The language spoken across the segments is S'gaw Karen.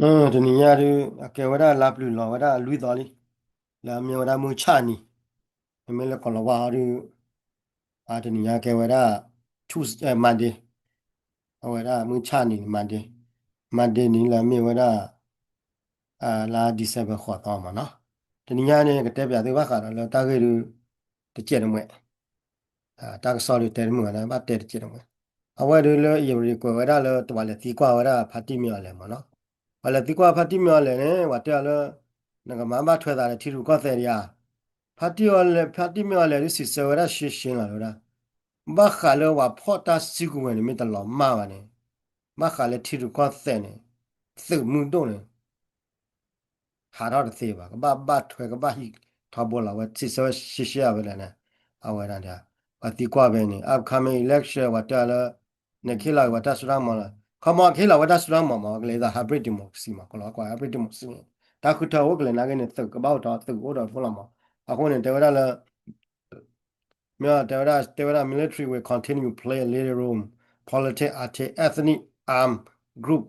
တနံၤညါဒုး အကဲဝဲဒၣ်လါပျုၤလီၤဝဲဒၣ်လွံၢ်သီလံ, လၢအမ့ၢ်ဝဲဒၣ်မုၢ်ဆၣ်နံၤ, မ့မ့ၢ်လၢကီၤလၤဝါအီၤဒုး တနံၤညါကဲဝဲဒၣ် Tues-, Monday, အဝဲဒၣ်မုၢ်ဆၣ်နံၤ Monday, Monday နံၤလၢအမ့ၢ်ဝဲဒၣ် လါ December ဃိးသီမးနီၤ. တနံၤညါန့ၣ် ကတဲပၠးသုဘၣ်ဃးဒီးလၢတၢ်ဂ့ၢ်ဒုး တကဲးတမှဲး တၢ်ကစီၣ်ဒုးတဲတမုာ်ဘၣ်န့ၣ် ဘၣ်တဲတကဲးတမှဲး. အဝဲဒုးလၢအံၤရကွဲးဝဲဒၣ်လၢ တဝဲလဲၤသံကွၢ်ဝဲဒၣ်ဖါတံၢ်မ့ၢ်အီၤလဲၣ်မးနီၤ. ပှၤလဲၤသံကွၢ်ဖါတံၢ်မ့ၢ်အီၤလဲၣ်န့ၣ် ပှၤတဲအီၤလၢ နကမၤဘၣ်ထွဲသးဒီးထံရူၢ်ကီၢ်သဲးဒံးဧါ. ဖါတံၢ်အီၤလဲၣ် ဖါတံၢ်မ့ၢ်အီၤလဲၣ်ဒုးစံးဆၢဝဲဒၣ်ရှဲရှဲလီၤဝဲဒၣ် ဘၣ်ဃးလၢပှၤဖီၣ်တၢ်စုကဝဲၤန့ၣ် မ့ၢ်တလီၤမၢ်ဘၣ်န့ၣ် ဘၣ်ဃးလၢထံရူၢ်ကီၢ်သဲးန့ၣ် သုးမုၢ်ဒိၣ်န့ၣ် ဟးထီၣ်တသ့ဘၣ်, ကဘၣ်ဘၣ်ထွဲ ကဘၣ်ဟံးထီဘိလီၤဝဲ စံးဆၢဝဲရှဲရှဲအဝဲဒၣ်န့ၣ်, အဝဲဒၣ် ပှၤသံကွၢ်ဖဲန့ၣ် upcoming election ပှၤတဲအီၤလၢ နကဟ့ၣ်လီၤက့ၤပှၤတၢ်စိတၢ်ကမီၤလီၤ. ခီမီ ကဟ့ၣ်လီၤဝဲတၢ်စိတၢ်ကမီၤမး ကလဲၤသး hybrid democracy မး ကလီၤကွၢ် hybrid democracy န့ၣ် တၢ်ဃုထၢအိၣ်ကလဲၤနာ်က့န့ၣ် သုးကဘၣ်အိၣ်ထီၣ် သုးကအိၣ်ဒီးဖိလီၤမး. အဃိန့ၣ် တဲဝဲဒၣ်လၢ မ့ၢ်တဲဝဲဒၣ် တဲဝဲဒၣ် military will continue play a leading role politics until ethnic armed group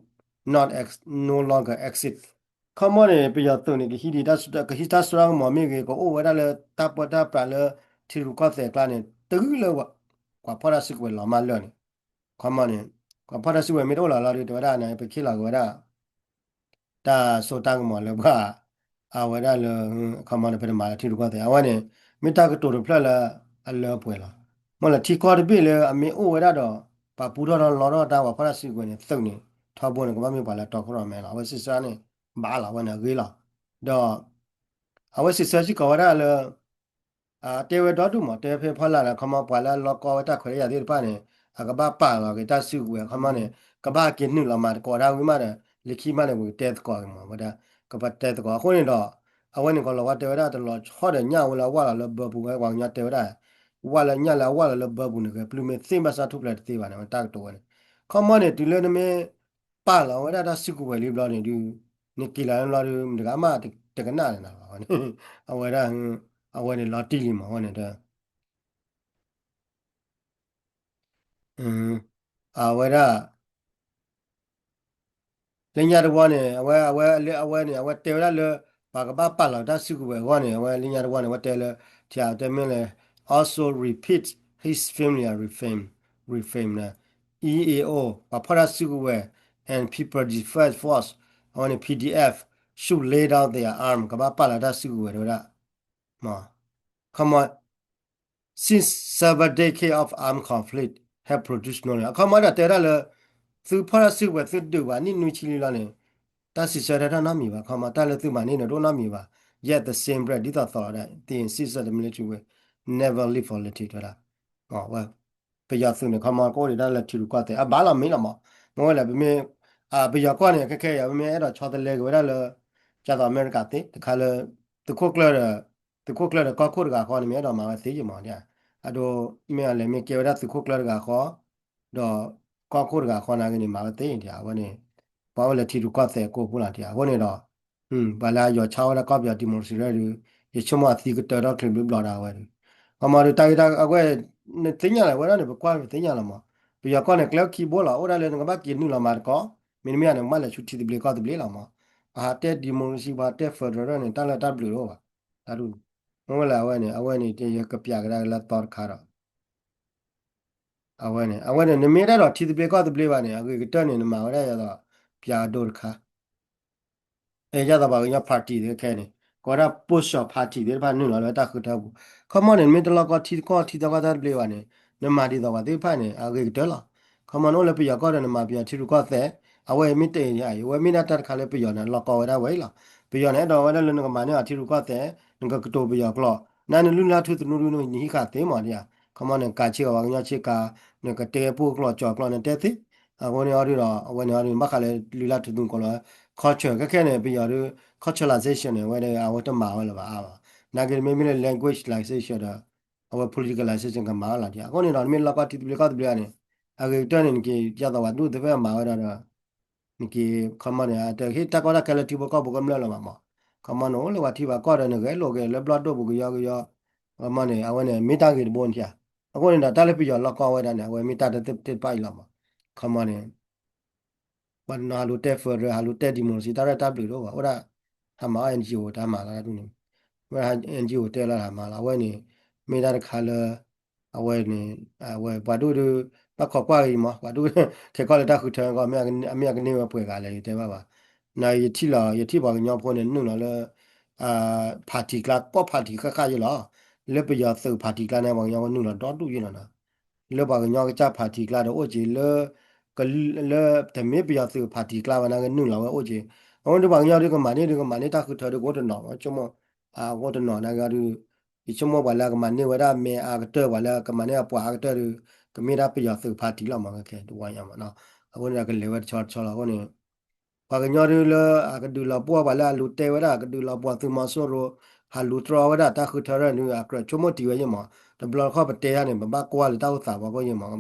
not ex- no longer exist. ခီမီန့ၣ် ပယီၤသုးန့ၣ် ကဟံးဒံး ကဟံးတၢ်စိတၢ်ကမီၤမ့ၢ်ဂ့ၤ ကအိၣ်ဝဲဒၣ်လၢတၢ်ပၢတၢ်ပြးလၢထံရူၢ်ကီၢ်သဲးအကျါန့ၣ် တုၤလၢ ပှၤဖီၣ်တၢ်စုကဝဲၤလီၤမၢ်လၢာ်န့ၣ် ခီမီန့ၣ် ပှၤဖီၣ်တၢ်စုကဝဲၤမ့ၢ်တအိၣ်လၢၤလီၤဒီး တဲဝဲဒၣ်န့ၣ် ပကဟ့ၣ်လီၤက့ၤဝဲဒၣ် တၢ်စိတၢ်ကမီၤလၢပှၤ အဝဲဒၣ်လၢ ခီမီန့ၣ် ပတမၤလၢထံရူၢ်ကီၢ်သဲး အဝဲန့ၣ် မ့ၢ်တၢ်ကတိၤတဖျၢၣ်လၢအလၢပှဲၤလီၤ. မ့ၢ်လၢထံကီၢ်တဘ့ၣ်လၢအမ့ၢ်အိၣ်ဝဲဒၣ်ဒီး ပှၤပူထီၣ်ထီၣ်လီထီၣ်တၢ် ပှၤဖီၣ်တၢ်စုကဝဲၤန့ၣ် သုးန့ၣ် ထီဘိန့ၣ် ကဘၣ်မ့ၢ်ပှၤလၢတီခိၣ်ရိၣ်မဲလီၤ. အဝဲစံးဆၢန့ၣ် ဘၣ်လီၤ အဝဲန့ၣ်အဂ့ၤလီၤ. ဒီး အဝဲစံးဆၢစ့ၢ်ကီးဝဲဒၣ်လၢ တဲဝဲဒီဒူၣ်မး တဲဝဲဖဲဖီလာ်ဒီး ခီမီ ပှၤလၢအလီၤကီဝဲတၢ်ခွဲးတၢ်ယာ်သ့ၣ်တဖၣ်န့ၣ် အကဘၣ်ပာ်လီၤက့ၤတၢ်စုကဝဲၤ ခီမီန့ၣ် ကဘၣ်က့ၤနုာ်လီၤမၤသကိးတၢ်ဝံၤမးဒီး လၢခံမးန့ၣ် ပကတဲသကိးက့ၤမး ဝဲဒၣ် ကဘၣ်တဲသကိး အဃိန့ၣ်ဒီး အဝဲန့ၣ် ကီၤလၤဝါတဲဝဲဒၣ် တလီၤဆီဒီးညၣ်ဝဲလၢအဝၢ်လီၤလၢဘၢပူၤဝဲ ပှၤကညီတဲဝဲဒၣ် ဝၢ်လၢညၣ်လၢအဝၢ်လီၤလၢဘၢပူၤန့ၣ် ဂဲၤပျုၢ်မ့ၢ်သ့ၣ်ဘၣ်ဆၣ်ထူၣ်ဖျဲးတသ့ဘၣ်န့ၣ် ဝဲတၢ်ကတိၤဝဲန့ၣ် ခီမီန့ၣ် တုၤလၢနမ့ၢ် ပာ်လီၤဝဲဒၣ်တၢ်စုကဝဲၤလံဘျီန့ၣ်ဒုး နက့ၤလီၤလၢဘျီဒုး မတၤဂၤမးတကနၣ်န့ၣ်လီၤ. အဝဲဒၣ် အဝဲန့ၣ်လီၤတံၢ်လံမး အဝဲန့ၣ်ဒီး အဝဲဒၣ် လၢညါတဝီန့ၣ် အဝဲ အဝဲ လၢအဝဲန့ၣ် အဝဲတဲဝဲဒၣ်လၢ ပှၤကဘၣ်ပာ်လီၤတၢ်စုကဝဲၤအဂီၢ်န့ၣ် အဝဲလၢညါတဝီန့ၣ် အဝဲတဲလၢ ထံၣ်တဲမ့ၢ်လဲၣ် also repeat his familiar refrain, refrain န့ၣ် E A O ပှၤဖီၣ်တၢ်စုကဝဲၤ and People Defense Force အဝဲန့ၣ် P D F should lay down their arm ကဘၣ်ပာ်လီၤတၢ်စုကဝဲၤတဲဝဲဒၣ် ခီမီ since several decades of armed conflict have produced no အခီမီဒီးတဲဝဲဒၣ်လၢ သုဖီၣ်တၢ်စုကဝဲၤသုဒုးပှၤနံၣ်နွံဆံလံလီၤန့ၣ် တၢ်စံးဆၢတၢ်နီတမံၤဘၣ် ခီမီ တၢ်လၢသုမၤန့ၢ်န့ၣ် တအိၣ်နီတမံၤဘၣ် yet the same breath ဒ်သိးသိးလီၤဒၣ် they insist that the military will never lift or retreat တဲဝဲဒၣ် ပယီၤသုးန့ၣ် ခီမီ ကအိၣ်ဒံးတၢ်လၢထံရူၢ်ကီၢ်သဲး အဘၣ်လီၤမ့ၢ်လီၤမး မ့ၢ်ဝဲလဲၣ် ပမ့ၢ် ပယီၤကီၢ်န့ၣ် ခဲခဲအံၤ ပမ့ၢ်အဲၣ်ဒိးဆီတလဲက့ၤဝဲဒၣ်လၢ ကၢ်သိးအမဲရကၤသ့ တခါလၢ သုးခိၣ်ကျၢၢ်ဒီး သုးခိၣ်ကျၢၢ်ဒီးကီၢ်ခိၣ်တဂၤဃီန့ၣ် မ့ၢ်အဲၣ်ဒိးမၤဝဲသ့ယမး အဒိ မ့ၢ်အလဲၤမ့ၢ်ကဲဝဲဒၣ်သုးခိၣ်ကျၢၢ်တဂၤဃီ ဒီးကီၢ်ခိၣ်တဂၤဃီနာ်က့န့ၣ် မၤဝဲသ့ဒ်အဝဲန့ၣ် ပှၤအိၣ်လၢထံရူၢ်ကီၢ်သဲးအကိာ်ပူၤလီၤဒ်အဝဲန့ၣ်ဒီး ပှၤလၢအယီၤဆါဝဲဒၣ်ကီၢ်ပယီၤ democracy ဒီး ယဆိကမိၣ်အသံကတၢၢ်ထီၣ်ချ့ဘျုးဘျီဒီးအဝဲဒီး ခီမီဒီးတၢ်ဂ့ၢ်တၢ်အဝဲ နသ့ၣ်ညါလီၤ ဝဲဒၣ်န့ၣ် ပကွၢ်ပသ့ၣ်ညါလီၤမး ပယီၤကီၢ်န့ၣ် ကျဲခံဘိလီၤ အိၣ်ဒၣ်လၢနကဘၣ်က့ၤနုာ်လီၤမၤသကိး မ့တမ့ၢ်န့ၣ် ကဘၣ်လဲၤဆူထံသဘျ့ကီၢ်သဘျ့လီၤမး ပဟးတဲ democracy ပဟးတဲ federal န့ၣ် တၢ်လၢတၢ်ဘျုးတအိၣ်ဘၣ် တၢ်ဒ် မ့ၢ်ဝဲလၢအဝဲန့ၣ် အဝဲန့ၣ် ယကပျးကဒါက့ၤလၢသီတခါဒီး အဝဲန့ၣ် အဝဲန့ၣ် နမ့ၢ်တၢ်ဒီးထံသဘျ့ကီၢ်သဘျ့ဘၣ်န့ၣ် အဂ့ၤကတၢၢ်န့ၣ် နမၤဝဲဒၣ်ယသိး ပျးအဒိတခါ အဲ ယသိးပှၤကညီ party သ့ၣ်ခဲန့ၣ် ကိးဝဲဒၣ် ပၢဆှၢ party သ့ၣ်တဖၣ်နုာ်လီၤလၢတၢ်ဃုထၢပူၤ ခီမီန့ၣ် နမ့ၢ်တလီၢ်ကီထံကီၢ်ထံသီကီၢ်တၢ်သဘျ့ဘၣ်န့ၣ် နမၤဒ်သိးပှၤသ့ၣ်တဖၣ်န့ၣ် အဂ့ၤကတၢၢ်လီၤ. ခီမီနအိၣ်လၢပယီၤကီၢ်ဒီးနမၤပယီၤထံရူၢ်ကီၢ်သဲး အဝဲမ့ၢ်တအဲၣ်အံၤ အဝဲမ့ၢ်ဒၣ်တၢ်တခါလၢပယီၤန့ၣ် လီၢ်ကီဝဲဒၣ်ဝဲအံၤလီၤ. ပယီၤန့ၣ် အဲၣ်ဒိးဝဲဒၣ်လၢနကမၤန့ၢ်အီၤထံရူၢ်ကီၢ်သဲး နကကတိၤပယီၤကျိာ် နနလုၢ်လၢ်ထူသနူဒုးနဟံးဃာ်သ့မးဒ်ဧါ ခီမီန့ၣ် ကးဆ့ကီးပှၤကညီဆ့ကၤ နကတဲပူၢ်ကျိာ်ကၠီၤကျိာ်နတဲသ့ အဃိန့ၣ်အီၤဒုးဒီး အဝဲန့ၣ်အီၤဒုး ဘၣ်ဃးလၢလုၢ်လၢ်ထူသနူကိးလီၤ culture ခဲခဲန့ၣ် ပယီၤဒုး culturalization န့ၣ် အဝဲဒၣ်အဝဲတမၤဝဲလၢၤဘၣ်အါဘၣ် နာ်က့နမ့မ့ၢ်လၢ language꯫ အဝဲ politicalization ကမၤဝဲလီၤဒ် အဃိန့ၣ်ဒီး နမ့ၢ်လီၢ်ကီထံသဘျ့ကီၢ်သဘျ့န့ၣ် အဂ့ၤကတၢၢ်န့ၣ် နက့ၤ ယသိးပှၤဒူၣ်သ့ၣ်တဖၣ်မၤဝဲဒၣ်ဒီး နက့ၤ ခီမီန့ၣ် တဟ့ၣ်တၢ်ကီတၢ်ခဲလၢထံဖိကီၢ်ဖိကမျၢၢ်လၢၤဘၣ်မး ခီမီန့ၣ် အိၣ်လၢပှၤထံပှၤကီၢ်ဒီး နဂဲၤလိာ်က့ၤလၢဘျီၣ်ဒိၣ်ပူၤကယီကယီ ခီမီန့ၣ် အဝဲန့ၣ် မ့ၢ်တၢ်ဂ့ၤတဘိန့ၣ်ဧါ အဃိန့ၣ်ဒီး တၢ်လၢပယီၤလီၢ်ကီဝဲဒၣ်န့ၣ် အဝဲမ့ၢ်တၢ်တသ့ၣ်တဖၣ်အံၤလီၤမး ခီမီန့ၣ် ပှၤတနီၤဟးလူၤတဲ federal ဟးလူၤတဲ democracy တၢ်ရဲၣ်တၢ်ဘျုးတအိၣ်ဘၣ်, အိၣ်ဒၣ်ဟးမၤအီၣ် NGO တၢ်မၤလီၤဒ်န့ၣ်, ဝဲဒၣ် NGO တဲလီၤတၢ်မၤလီၤ, အဝဲန့ၣ် မ့ၢ်တၢ်တခါလၢ အဝဲန့ၣ် အဝဲပှၤဒိၣ်ဒုး ဘၣ်ခိးကွၢ်ဂ့ၤမး, ပှၤဒိၣ် ခဲကီၢ်လၢတၢ်ဃုထၢကီၢ် မ့ၢ်အမ့ၢ်အကန့ၢ်ဝဲပှဲၤဂၤလဲၣ် ယတဲဘၣ်ဘၣ်. နယထံၣ်လီၤ ယထံၣ်ပှၤကညီဖိန့ၣ် နုာ်လီၤလၢ party ကျါ ကိး party ဃၣ်ဃၣ်ယဲလီၤ. လၢပယီၤသုး party ကျါန့ၣ် ပှၤကညီဖိနုာ်လီၤဒီဒူၣ်ယဲလီၤနီၤ. လၢပှၤကညီကစၢ် party ကျါဒီးအိၣ်က့ၤလၢ လၢ တမ့ၢ်ပယီၤသုး party ကျါဘၣ်နာ်က့ နုာ်လီၤဝဲအိၣ်က့ၤ, အဝဲဒုးပှၤကညီဒုးကမၤန့ၢ်ဒုးကမၤန့ၢ်တၢ်ဃုထၢဒုးကအိၣ်တနီၤမး, ဆိကမိၣ် ကအိၣ်တနီၤနာ်က့ဒုး ယဆိကမိၣ်ပှၤလၢအကမၤန့ၢ်ဝဲဒၣ်မဲအါကတၢၢ် ပှၤလၢအကမၤန့ၢ်အပှၤအါကတၢၢ်ဒုး ကမ့ၢ်ဒၣ်ပယီၤသုး party လီၤမး ခဲခဲတဝီညါမးနီၤ. အဃိန့ၣ်ဒီးကလဲၤဝဲတဆီတဆီလီၤ. အဃိန့ၣ် ပှၤကညီဒုးလၢအကဒုးလီၤပှီၢ်ပှၤလၢအလူၤတဲဝဲဒၣ် ကဒုးလီၤပှီၢ်သုးမီၤစိရိၤ ဟးလူၤတြီဝဲဒၣ်တၢ်ဃုထၢထီၣ်န့ၣ် အကြၢးဆိကမိၣ်တံၢ်ဝဲယဲမး, တဘျီတခီၣ်ပတဲယါန့ၣ် ပဘၣ်ကွၢ်လၢတၢ်အိၣ်သးပှၤကိၣ်ယဲမး,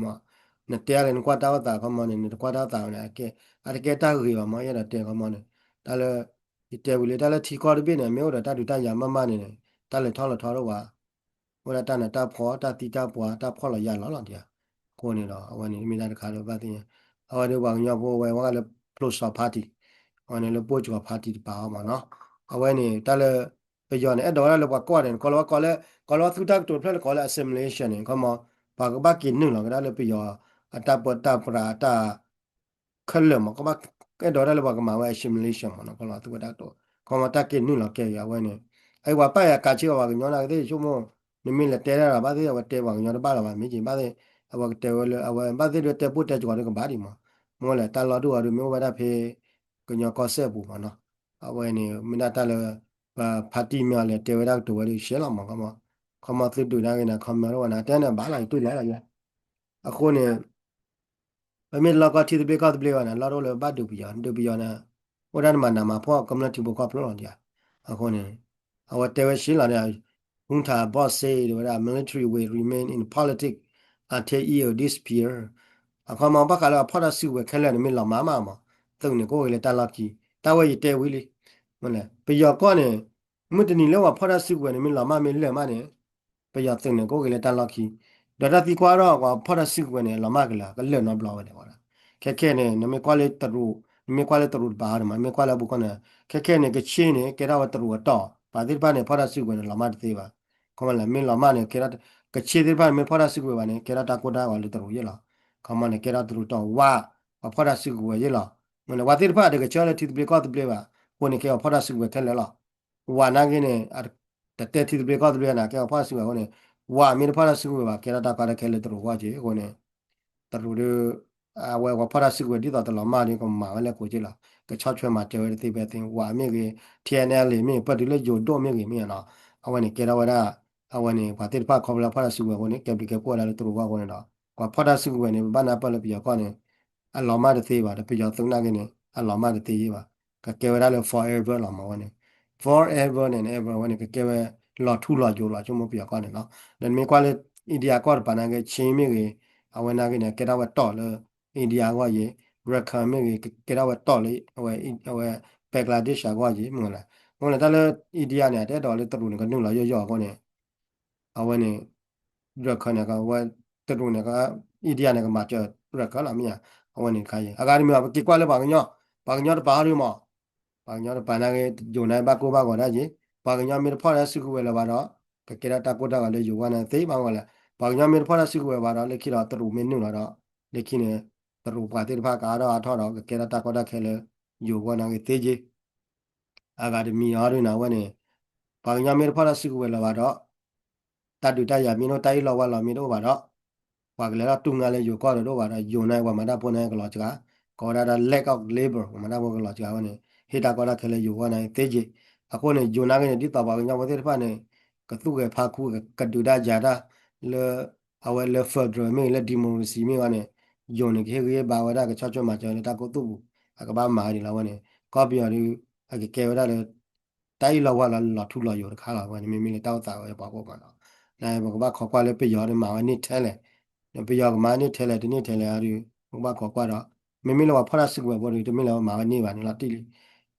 နတဲယါန့ၣ် နကွၢ်တၢ်အိၣ်သးခီမီန့ၣ် နတကွၢ်တၢ်အိၣ်သးန့ၣ် အတကဲတၢ်ဂ့ၤဘၣ်မး ယအဲၣ်ဒိးတဲခီမီန့ၣ်, တၢ်လၢ ယတဲဝံၤလံ တၢ်လၢထံကီၢ်တဘ့ၣ်န့ၣ် မ့ၢ်အိၣ်ဒီးတၢ်ဒုးတၢ်ယၤမးမးန့ၣ် တၢ်လဲၤထီၣ်လဲၤထီထီၣ်ဝဲ အိၣ်ဒၣ်တၢ်နးတၢ်ဖှီၣ် တၢ်သံတၢ်ပှၤ တၢ်ဖှီၣ်လီၤယၤလီၤလီၤဒံးဧါ. အဃိန့ၣ်ဒီး အဝဲန့ၣ်မ့ၢ်တၢ်တခါလၢဘၣ်သ့ၣ်ညါ, အဝဲဒၣ်ပှၤကညီဖိဝဲဝဲလၢ Ploshchad Party, အဝဲန့ၣ်လၢ Ploshchad Party တပၤအီၤမးနီၤ. အဝဲန့ၣ် တၢ်လၢ ပယီၤန့ၣ် အဲၣ်ဒိးဝဲဒၣ်လၢပှၤကွၢ်န့ၣ် ကိးလီၤဝဲကိးလၢ ကိးလီၤဝဲသုတၢ်ကတိၤတဖျၢၣ်လၢကိးလၢ assimilation န့ၣ် ခီမီ ပှၤကဘၣ်က့ၤနုာ်လီၤကဒါလၢပယီၤ အတၢ်ပၢတၢ်ပြးအတၢ် ခဲလၢာ်မး ကဘၣ်အဲၣ်ဒိးဝဲဒၣ်လၢပှၤကမၤဝဲ assimilation မးနီၤ ကီလီၤသုဝဲတၢ်ကတိၤ ခီမီတၢ်က့ၤနုာ်လီၤကဲဂ့ၤ အဝဲန့ၣ် အဝဲပာ်ယၤကးဆ့ကီးပှၤကညီနာ်က့သ့ၣ် ဆိကမိၣ် နမ့ၢ်လဲၤတဲတၢ်ဒီး ဘၣ်သ့ၣ်အဝဲတဲပှၤကညီတဘၣ်လီၤဘၣ် မ့ၢ်က့ၤဘၣ်သ့ၣ် အဝဲကတဲဝဲလၢ အဝဲဘၣ်သ့ၣ်ဒုးတဲပိၢ်တဲကီၤဒုးကဘၣ်ဒံးမး မ့ၢ်လဲၣ် တၢ်လီၢ်ဒိၣ်အီၤဒုးမ့ၢ်အိၣ်ဝဲဒၣ်ဖဲ ကညီကီၢ်စဲၣ်ပူၤမးနီၤ အဝဲန့ၣ် မ့ၢ်ဒၣ်တၢ်လၢ ပ party မ့ၢ်အီၤလဲၤတဲဝဲဒၣ်ကတိၤဝဲဒုးရှဲလီၤမး ခီမီ ခီမီသုဒုးနာ်က့န့ၣ် ခီမီတအိၣ်နၤ တဲန့ၣ်ဘၣ်လီၤ ယတူၢ်လီၤလီၤ အဃိန့ၣ် ပမ့ၢ်လီၢ်ကီၢ်ထံသဘျ့ကီၢ်သဘျ့ဘၣ်န့ၣ် လီၢ်တအိၣ်လၢဘၣ်ဒုးပယီၤ ဒုးပယီၤန့ၣ် အိၣ်ဒၣ်နမၤနးမၤဖှီၣ်ကမျၢၢ်ထံဖိကီၢ်ဖိလီၤဒံးဧါ အဃိန့ၣ် အဝဲတဲဝဲရှဲလီၤန့ၣ် junta boss စ့ တဲဝဲဒၣ် military will remain in politics until it disappear အခီမီဘၣ်ဃးလၢအဖီၣ်တၢ်စုကဝဲၤခဲလၢာ်န့ၣ်မ့ၢ်လီၤမၢ်မးမး သုးန့ၣ်ကအိၣ်ဂ့ၤလၢတၢ်လီၢ်ခံ တၢ်ဝဲယတဲဝံၤလံ ပယီၤကီၢ်န့ၣ် မုၢ်တနံၤလၢပှၤဖီၣ်တၢ်စုကဝဲၤန့ၣ် မ့ၢ်လီၤမၢ်မ့ၢ်လၢာ်မးန့ၣ် ပယီၤသုးန့ၣ် ကအိၣ်ဂ့ၤလၢတၢ်လီၢ်ခံ, ဒီးတၢ်သံကွၢ်ထီၣ် ပှၤဖီၣ်တၢ်စုကဝဲၤန့ၣ် လီၤမၢ်ကလၢာ် ကလၢာ်နီတဘျီဝဲဒၣ်ဝဲဒၣ်. ခဲခဲန့ၣ် နမ့ၢ်ကွၢ်လၢတရူး, နမ့ၢ်ကွၢ်လၢတရူးတပၤအီၤန့ၣ်မး နမ့ၢ်ကွၢ်လၢအပူၤကွံာ်န့ၣ် ခဲခဲန့ၣ် ကခ့ၣ်န့ၣ် ကဲထီၣ်ဝဲတရူးအတီၢ်, ပှၤသ့ၣ်တဖၣ်န့ၣ် ဖီၣ်တၢ်စုကဝဲၤန့ၣ် လီၤမၢ်တသ့ဘၣ်. ခီမ့ၢ်လဲၣ် မ့ၢ်လီၤမၢ်န့ၣ် ကဲထီၣ်, ကခ့ၣ်သ့ၣ်တဖၣ်န့ၣ် မ့ၢ်ဖီၣ်တၢ်စုကဝဲၤဘၣ်န့ၣ် ကဲထီၣ်တၢ်ကိၢ်တၢ်ဂီၤလၢတရူးယဲၢ်လီၤ. ခီမ့ၢ်န့ၣ် ကဲထီၣ်တရူးတီၢ်ဝါ, ပှၤဖီၣ်တၢ်စုကဝဲၤယဲၢ်လီၤ. မ့ၢ်လဲၣ် ပှၤသ့ၣ်တဖၣ်တကဆၢလၢထံသဘျ့ကီၢ်သဘျ့ဘၣ်, အဃိန့ၣ် ကဲပှၤဖီၣ်တၢ်စုကဝဲၤခဲလၢာ်လီၤ. ဝၤနာ်က့န့ၣ် တတဲထံသဘျ့ကီၢ်သဘျ့န့ၣ် ကဲပှၤဖီၣ်တၢ်စုကဝဲၤအဃိန့ၣ်, ဝၤမ့ၢ်တဖီၣ်တၢ်စုကဝဲၤဘၣ် ကဲထီၣ်တၢ်ကီတၢ်ခဲလၢတရူးအဂီၢ်က့ၤအဃိန့ၣ်, တရူးဒီး အဝဲပှၤဖီၣ်တၢ်စုကဝဲၤဒ်သိးတလီၤမၢ်ဒီးကမၤဝဲလၢကိးက့ၤလီၤ. ကဆီၣ်ထွဲမၤစၢၤဝဲတသ့ဖဲသ့ ဝၤမ့ၢ်ဂ့ၤ, TNLA မ့ၢ်ဂ့ၤ ပၢၢ်တုၤလၢယိၤဒိၣ်မ့ၢ်ဂ့ၤမ့ၢ်နီၤ, အဝဲန့ၣ်ကဲထီၣ်ဝဲဒၣ်, အဝဲန့ၣ် ပှၤသ့ၣ်တဖၣ်ခီဖျိလၢဖီၣ်တၢ်စုကဝဲၤအဃိန့ၣ် ကဲဘျုးကဲဖှိၣ်ဝဲဒၣ်လၢတရူးအဂီၢ်အဃိန့ၣ်ဒီး ပှၤဖီၣ်တၢ်စုကဝဲၤန့ၣ် ပဘၣ်နၢ်ပၢၢ်လၢပယီၤကီၢ်န့ၣ် အလီၤမၢ်တသ့ဘၣ်, ဒီးပယီၤသုးနာ်က့န့ၣ် အလီၤမၢ်တသ့ယဲၢ်ဘၣ်. ကကဲဝဲဒၣ်လၢ forever လီၤမးဝဲန့ၣ်, forever န့ၣ် ever ဝဲန့ၣ် ကကဲဝဲလီၤထူလီၤယိာ်လီၤ ဆိကမိၣ်ပယီၤကီၢ်န့ၣ်လီၤ. ဒီးနမ့ၢ်ကွၢ်လၢ India ကီၢ်တပၤနာ်က့ Chin မ့ၢ်ဂ့ၤ, အဝဲနာ်က့န့ၣ် ကဲထီၣ်ဝဲတီၢ်လၢ India အဂီၢ်ယဲၢ်, Rakhine မ့ၢ်ဂ့ၤ ကကဲထီၣ်ဝဲတီၢ်လၢ အဝဲ အဝဲ Bangladesh အဂီၢ်ယဲၢ် မ့ၢ်လဲၣ်. အဃိန့ၣ် တၢ်လၢ India န့ၣ် အတအဲၣ်ဒိးလၢတရူးန့ၣ် ကနုာ်လီၤယီၢ်ယီၢ်အဃိန့ၣ် အဝဲန့ၣ် Rakhine န့ၣ် အဝဲ တရူးန့ၣ် India န့ၣ် ကမၤစၢၤ Rakhine လီၤမ့ၢ်ဧါ. အဝဲန့ၣ်တခါယဲၢ် အဂၤတမံၤ ပက့ၤကွၢ်လၢပှၤကညီ, ပှၤကညီတပၤဟီဒုမး, ပှၤကညီတပၤနာ်က့ ယိၤန့ၣ်ဘၣ်ကိၢ်ဘၣ်ဂီၤဒၣ်ယဲၢ်, ပှၤကညီမ့ၢ်တဖီၣ်တၢ်စုကဝဲၤလၢၤဘၣ်ဒီး ကကဲထီၣ်တၢ်ကိၢ်တၢ်ဂီၤလၢယိၤဝဲန့ၣ်သ့မးဝဲလဲၣ်. ပှၤကညီမ့ၢ်တဖီၣ်တၢ်စုကဝဲၤဘၣ်ဒီး လၢခံဒီးတရူးမ့ၢ်နုာ်လီၤဒီး လၢခံန့ၣ် တရူးပှၤသ့ၣ်တဖၣ်ကအါထီၣ်အါထီၣ်ဒီး ကကဲထီၣ်တၢ်ကီတၢ်ခဲလၢယိၤဝဲန့ၣ်က့ၤသ့ယဲၢ် အဂၤတမံၤအီၤဒုန့ၣ် အဝဲန့ၣ် ပှၤကညီမ့ၢ်တဖီၣ်တၢ်စုကဝဲၤလၢၤဘၣ်ဒီး တၢ်ဒုးတၢ်ယၤမ့ၢ်တအိၣ် တၢ်အ့ၣ်လိာ်ဝါလိာ်မ့ၢ်တအိၣ်ဘၣ်ဒီး ပှၤကလဲၤထီၣ်တူၢ်ငါလၢယိၤကီၢ်ဒီးတအိၣ်ဘၣ်ဒီး ယိၤန့ၣ်ပှၤမၤတၢ်ဖိန့ၣ်ကလီၤစှၤ, ကိးဝဲဒၣ် lack of labor ပှၤမၤတၢ်ဖိကလီၤစှၤဝဲန့ၣ် ဟ့ၣ်တၢ်ကီတၢ်ခဲလၢယိၤဝဲန့ၣ်သ့ယဲၢ်. အဃိန့ၣ် ယိၤနာ်က့န့ၣ် ဒ်သိးပှၤကညီဖိသ့ၣ်တဖၣ်န့ၣ် ကသူၣ်ဂဲၤဖးခူ ကဒုးတၢ်ယၤတၢ် လၢ အဝဲလၢ federal မ့ၢ်ဂ့ၤ လၢ democracy မ့ၢ်ဂ့ၤန့ၣ် ယိၤန့ၣ် ကဟ့ၣ်ဂံၢ်ဟ့ၣ်ဘါဝဲဒၣ် ကဆီၣ်ထွဲမၤစၢၤလၢတၢ်ကိၢ်သူၣ်ပူၤ အကဘၣ်မၤဝဲဒ်လီၤဝဲန့ၣ် ကီၢ်ပယီၤဒုး အကကဲဝဲဒၣ်လၢ တၢ်အ့ၣ်လိာ်ဝါလိာ်လီၤထူလီၤယိာ်တခါလီၤဝဲန့ၣ် မ့မ့ၢ်လၢတၢ်အိၣ်သးဝဲပှၤကိးမးနီၤ. နပကဘၣ်ခိးကွၢ်လၢပယီၤန့ၣ်မၤဝဲန့ၢ်ထဲလဲၣ်, ဒီးပယီၤကမၤန့ၢ်ထဲလဲၣ်တန့ၢ်ထဲလဲၣ်အီၤဒုး ပကဘၣ်ခိးကွၢ်ဒီး မ့မ့ၢ်လၢပှၤဖီၣ်တၢ်စုကဝဲၤဖိဒုး တမ့ၢ်လၢပမၤဝဲန့ၢ်ဘၣ်န့ၣ်လီၤတံၢ်လံ.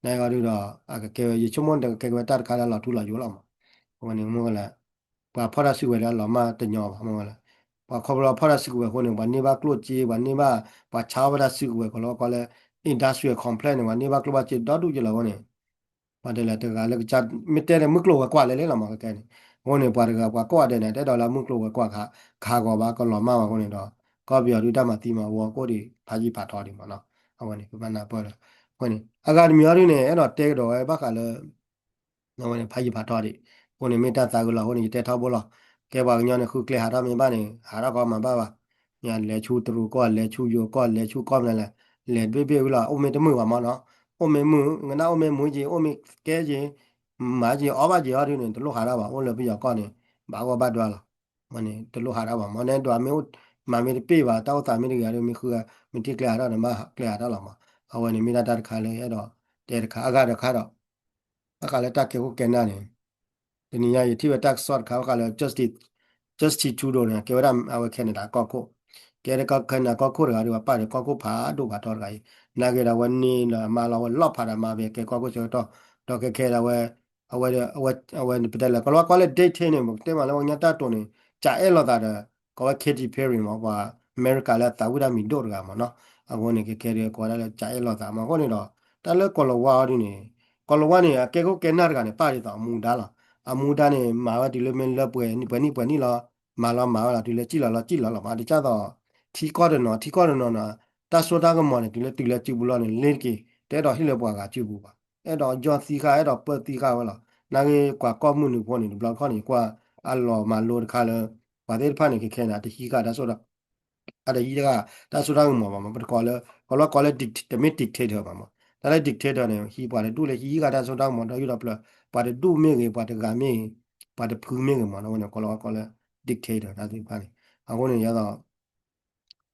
နဂီၢ်ဒုးဒီး အကကဲဝဲ ယဆိကမိၣ်န့ၣ်ကကဲဝဲတၢ်တခါလၢလီၤထူလီၤယိာ်လီၤမး. အဝဲန့ၣ်မ့ၢ်ဝဲလၢ ပှၤဖီၣ်တၢ်စုကဝဲၤလၢအလီၤမၢ်တညီဘၣ်မ့ၢ်ဝဲလၢ ပှၤခီဖျိဖီၣ်တၢ်စုကဝဲၤအဃိန့ၣ် ပှၤန့ၢ်ဘၣ်ကျိၣ်စ့ ပှၤန့ၢ်ဘၣ် ပှၤဆါအီၣ်ဘၣ်တၢ်စုကဝဲၤ ကလီၤကီလၢ industrial complex န့ၣ် ပှၤန့ၢ်ဘၣ်ကျိၣ်ဘၣ်စ့ဒီဒူၣ်က့လီၤအဃိန့ၣ် ပှၤတဲလၢတဂၤလၢကစၢ် မ့ၢ်တဲလၢမုၢ်ကျိၤဝဲၤကွာ်လဲၣ်လဲၣ်လီၤမး ခဲခဲန့ၣ် အဃိန့ၣ် ပှၤတဂၤပှၤကိးဂၤဒဲးန့ၣ် တအဲၣ်ဒိးလၢမုၢ်ကျိၤဝဲၤကွာ်ခးဂီၤဘၣ် ကလီၤမၢ်ဘၣ်အဃိန့ၣ်ဒီး ကီၢ်ပယီၤဒုးတၢ်မၤသံမၤဝီအဃိဒီး ဖးယံာ်ဖးထီဒံးမးနီၤ အဝဲန့ၣ် ပဘၣ်နၢ်ပၢၢ်လၢ အဃိန့ၣ် အဂၤတမံၤအီၤဒုးန့ၣ် အဲၣ်ဒိးတဲကဒီးဝဲဘၣ်ဃးလၢ အဝဲန့ၣ် ဖးယံာ်ဖးထီဒံး အဃိန့ၣ် မ့ၢ်တၢ်သးကလီၤအဃိန့ၣ် ယတဲထီဘိလီၤ ကဲပှၤကညီန့ၣ် ဃုကျဲဟးထီၣ်မ့ၢ်ဘၣ်န့ၣ် ဟးထီၣ်ကီမၤဘၣ်ဘၣ် လဲၤဆူတရူးကီၢ် လဲၤဆူယိၤကီၢ် လဲၤဆူကီၢ်မနုၤလဲၣ် လဲၤတဘ့ၣ်ဘ့ၣ်ဝံၤလီၤ အိၣ်မ့ၢ်တမုာ်ဘၣ်မးနီၤ အိၣ်မ့ၢ်မုာ် ကနၣ်အိၣ်မ့ၢ်မုာ်က့ၤ အိၣ်မ့ၢ်ကဲက့ၤ မၤက့ၤအီၣ်ဘၣ်က့ၤအီၤဒုးန့ၣ် တလိၣ်ဟးထီၣ်ဘၣ် အိၣ်လၢပယီၤကီၢ်န့ၣ် ဘၣ်ဂီၢ်ဘၣ်ဒွါလီၤ မ့ၢ်န့ၣ် တလိၣ်ဟးထီၣ်ဘၣ်မး နဲဒွးမ့ၢ်အိၣ် မၤမ့ၢ်တပ့ၢ်ဘၣ် တၢ်အိၣ်သးမ့ၢ်တဂ့ၤဒီး မ့ၢ်ဃု မ့ၢ်ထံၣ်ကျဲဟးထီၣ်န့ၣ် ဘၣ်ကျဲဟးထီၣ်လီၤမး အဝဲန့ၣ်မ့ၢ်ဒၣ်တၢ်တခါလၢအဲၣ်ဒိး တဲတခါ အဂၤတခါဒီး ဘၣ်ဃးလၢတၢ်ကဲခိၣ်ကဲနၢ်န့ၣ် တနံၤညါယထံၣ်ဝဲတၢ်ကစီၣ်တခါ ဘၣ်ဃးလၢ Justin Trudeau န့ၣ် ကဲဝဲဒၣ်အဝဲ Canada ကီၢ်ခိၣ် ကဲဒၣ် Canada ကီၢ်ခိၣ်တဂၤဒီး ပာ်ဒီးကီၢ်ခိၣ်ဖးဒိၣ်ဖးထီတဂၤအံၤ နာ်က့ဒီးအဝဲန့ၣ်ဒီးမၤလီၤဝဲလီၣ်ဖးဒီးမၤဝဲကဲကီၢ်ခိၣ်ဆၢကတီၢ် ဒီးခဲခဲဒီးအဝဲ အဝဲ အဝဲ အဝဲပတဲလၢ ကလီၤကီလၢ dictator န့ၣ် ပကတဲမးလၢပှၤကညီတၢ်တိာ်န့ၣ် ကအဲၣ်လိာ်သးဒီး ကိးဝဲ Katy Perry မး ပှၤအမဲရကၤလၢအသးဝံၣ်တၢ်မံၤဒိၣ်တဂၤမးနီၤ အဃိန့ၣ် ခဲခဲဒီးကိးဝဲဒၣ်လၢကအဲၣ်လိာ်သးမး အဃိန့ၣ်ဒီး တၢ်လၢကီၤလၤဝါအီၤဒုးန့ၣ် ကီၤလၤဝါန့ၣ် အကဲခိၣ်ကဲနၢ်တဂၤန့ၣ် ပာ်ဒ်သိးအမူဒါလီၤ အမူဒါန့ၣ် မၤဝဲတုၤလၢမ့ၢ်လၢပှဲၤနံၣ်ပှဲၤနံၣ်ပှဲၤနံၣ်လီၤ မၤလီၤမၤဝဲလီၤ တုၤလၢစံၣ်လီၤလီၤစံၣ်လီၤလီၤမး ဒ်သိး ထံကီၢ်တနီၤ ထံကီၢ်တနီၤနီၤ တၢ်စိတၢ်ကမီၤန့ၣ် တုၤလၢတုၤလၢစုပူၤလီၤန့ၣ် လ့တက့ၤ တအဲၣ်ဒိးဟ့ၣ်လၢပှၤဂၤစုပူၤဘၣ် အဲၣ်ဒိးယီၢ်သံဃာ် အဲၣ်ဒိးပၢသံဃာ်ဝဲလီၤ နာ်က့ကွၢ်ကီၢ်မုၢ်နုာ်ဖိန့ၣ် တဘျီတခီၣ်န့ၣ် ကွၢ်အလီၤမၤလိတခါလၢ ပှၤသ့ၣ်တဖၣ်န့ၣ် ခဲခဲန့ၣ် အတဟံးဃာ်တၢ်စိတၢ် အတဟံးဃာ်တၢ်စိတၢ်ကမီၤဘၣ်မး ပတကိးလၢ ကီၤလီၤကီလၢ တမ့ၢ် dictator ဘၣ်မး တၢ်လၢ dictator န့ၣ် ဟံးပှၤတဒူၣ်လၢဟံးဃာ်တၢ်စိတၢ်ကမီၤဒီးယူၢ်ဒီးဖျၢၣ် ပှၤတဒူၣ်မ့ၢ်ဂ့ၤ ပှၤတဂၤမ့ၢ်ဂ့ၤ ပှၤတဖုမ့ၢ်ဂ့ၤမး အဝဲန့ၣ် ကီၤလီၤကီလၢ dictator တၢ်သ့ၣ်တဖၣ်န့ၣ် အဃိန့ၣ် ယသး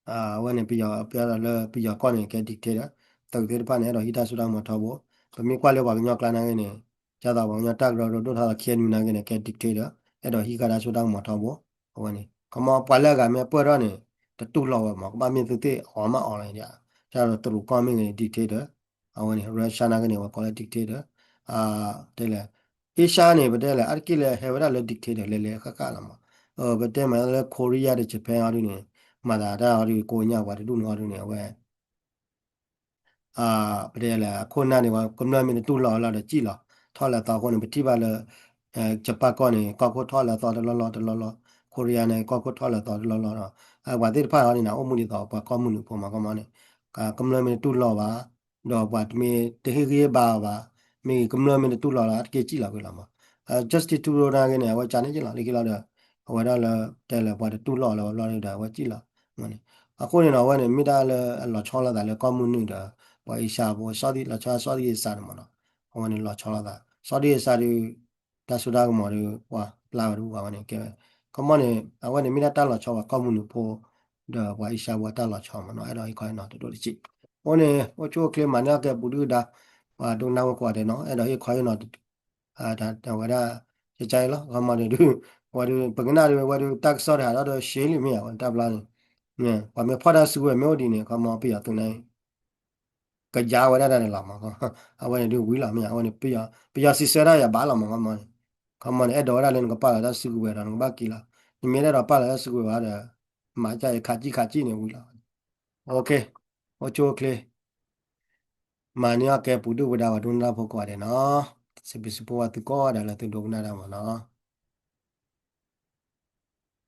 အဝဲန့ၣ် ပယီၤ ပယီၤလၢပယီၤကီၢ်န့ၣ် ကဲ dictator သုးသ့ၣ်တဖၣ်န့ၣ် အဲၣ်ဒိးဟံးတၢ်စိတၢ်ကမီၤထီဘိ ပမ့ၢ်ကွၢ်လၢပှၤကညီကျါနာ်က့န့ၣ် ယသးပှၤကညီတၢ်ကရၢကရိဒိၣ်ထီၣ်သး KNU နာ်က့န့ၣ် ကဲ dictator အဲၣ်ဒိးဟံးဃာ်တၢ်စိတၢ်ကမီၤထီဘိ အဝဲန့ၣ် ခီမီပှၤလၢအဂၤမ့ၢ်ပၢၢ်ထီၣ်န့ၣ် တတူၢ်လိာ်ဝဲမး ကဘၣ်မ့ၢ်သုသ့ၣ်အီၤမးအီၤလီၤ ယသးဒီးတရူးကီၢ်မ့ၢ်ဂ့ၤ dictator အဝဲန့ၣ် Russia နာ်က့န့ၣ် ပှၤကိးလၢ dictator တဲလဲၣ် Asia န့ၣ် ပတဲလဲၣ် အါတက့ၢ်လၢဟဲဝဲဒၣ်လၢ dictator လဲၤလဲၤဃၣ်ဃၣ်လီၤမး ပတဲမးလၢ Korea ဒီး Japan အီၤဒုးန့ၣ် မၤသးတၢ်အီၤဒုးကိးညါပှၤတဒူၣ်န့ၣ်အီၤဒုးန့ၣ် အဝဲ ပတဲလဲၣ် အခိၣ်နၢ်န့ၣ် ပှၤကမျၢၢ်မ့ၢ်တတူၢ်လိာ်လီၤဒီးစံၣ်လီၤ ထီၣ်လၢသီအဃိန့ၣ် ပထံၣ်ဘၣ်လၢ Japan ကီၢ်န့ၣ် ကီၢ်ခိၣ်ထီၣ်လၢသီတလီၢ်လီၢ်တလီၢ်လီၢ် Korea န့ၣ် ကီၢ်ခိၣ်ထီၣ်လၢသီတလီၢ်လီၢ်ဒီး ပှၤသ့ၣ်တဖၣ်အီၤန့ၣ် အိၣ်မူဒ်သိးပှၤကီၢ်မုၢ်နုာ်ဖိမး ကမီန့ၣ် ကမျၢၢ်မ့ၢ်တတူၢ်လိာ်ဘၣ် ဒီးပှၤတမ့ၢ်တဟ့ၣ်ဂံၢ်ဟ့ၣ်ဘါအီၤဘၣ် မ့ၢ်ဂ့ၤ ကမျၢၢ်မ့ၢ်တတူၢ်လိာ်လီၤ အတက့ၢ်စံၣ်လီၤကွံာ်လီၤမး Justin Trudeau နာ်က့န့ၣ် အဝဲကန့ၣ်က့လီၤ လၢခံလီၤဒီး အဝဲဒၣ်လၢတဲလၢပှၤတတူၢ်လိာ်လၢၤဘၣ်ဘျီဒီး အဝဲစံၣ်လီၤ အဃိန့ၣ်ဒီး အဝဲန့ၣ် မ့ၢ်တၢ်လၢအလီၤဆီလိာ်သးလၢကီၢ်မုၢ်နုာ်ဒီး ပှၤအ့ရှါဖိ လီၤဆီ Southeast Asia န့ၣ်မးနီၤ အဝဲန့ၣ်လီၤဆီလိာ်သး Southeast Asia ဒီး တၢ်စိတၢ်ကမီၤဒီး ပှၤပျၢ်ဝဲတဘူၣ်ဘၣ်ဝဲန့ၣ် ကဲဝဲ ခီမီန့ၣ် အဝဲန့ၣ် မ့ၢ်ဒၣ်တၢ်လီၤဆီပှၤကီၢ်မုၢ်နုာ်ဖိ ဒီးပှၤအ့ရှါဖိအတၢ်လီၤဆီမးနီၤ အဲၣ်ဒိးဟ့ၣ်ခီဟ့ၣ်နီၤတဒိၣ်တစဲး အဃိန့ၣ် အိၣ်ဆူၣ်အိၣ်ချ့မၤန့ၢ်အီၣ်ကဲပူၤဒုၣ်ဒါ ပှၤဒိကနၣ်ဝဲကိးဂၤဒဲးနီၤ အဲၣ်ဒိးဟ့ၣ်ခီဟ့ၣ်နီၤ တၢ်ဝဲဒၣ် ကကါအံၤလီၤ ခီမီန့ၣ်ဒုး ဝဲဒုး ပကနၣ်ဒုး ဝဲဒုးတၢ်ကစီၣ်တဟးထီၣ်ဒီး ရှဲလံမ့ၢ်ဧါ ဝဲတၢ်ဘျါန့ၣ် ပှၤမ့ၢ်ဖီၣ်တၢ်စုကဝဲၤမ့ၢ်အိၣ်ဒ်န့ၣ် ခီမီပယီၤသုးန့ၣ် ကယါဝဲဒၣ်တၢ်န့ၣ်လီၤမး အဝဲန့ၣ်ဒုးဝံၤလီၤမ့ၢ်ဧါ အဝဲန့ၣ် ပယီၤစံးဆၢတၢ်ယၤဘၣ်လီၤမး ခီမီန့ၣ် ခီမီန့ၣ် အဲၣ်ဒိးဝဲဒၣ်လၢနကပာ်လီၤတၢ်စုကဝဲၤဒီး နကဘၣ်က့ၤလီၤ နမ့ၢ်အဲၣ်ဒိးပာ်လီၤတၢ်စုကဝဲၤဘၣ်ဒီး မၤကၢ်အံၤခးကံၣ်ခးကံၣ်န့ၣ်ဝံၤလီၤ အိၣ်ဆူၣ်အိၣ်ချ့ မၤန့ၢ်အီၣ်ကဲပူၤဒုၣ်ပဒါပှၤဒိကနၣ်ဖိကိးဂၤဒဲးနီၤ စံးဘျုးစံးဖှိၣ်ဝဲသုကိးဂၤဒဲးလၢသုဒိကနၣ်တၢ်မးနီၤ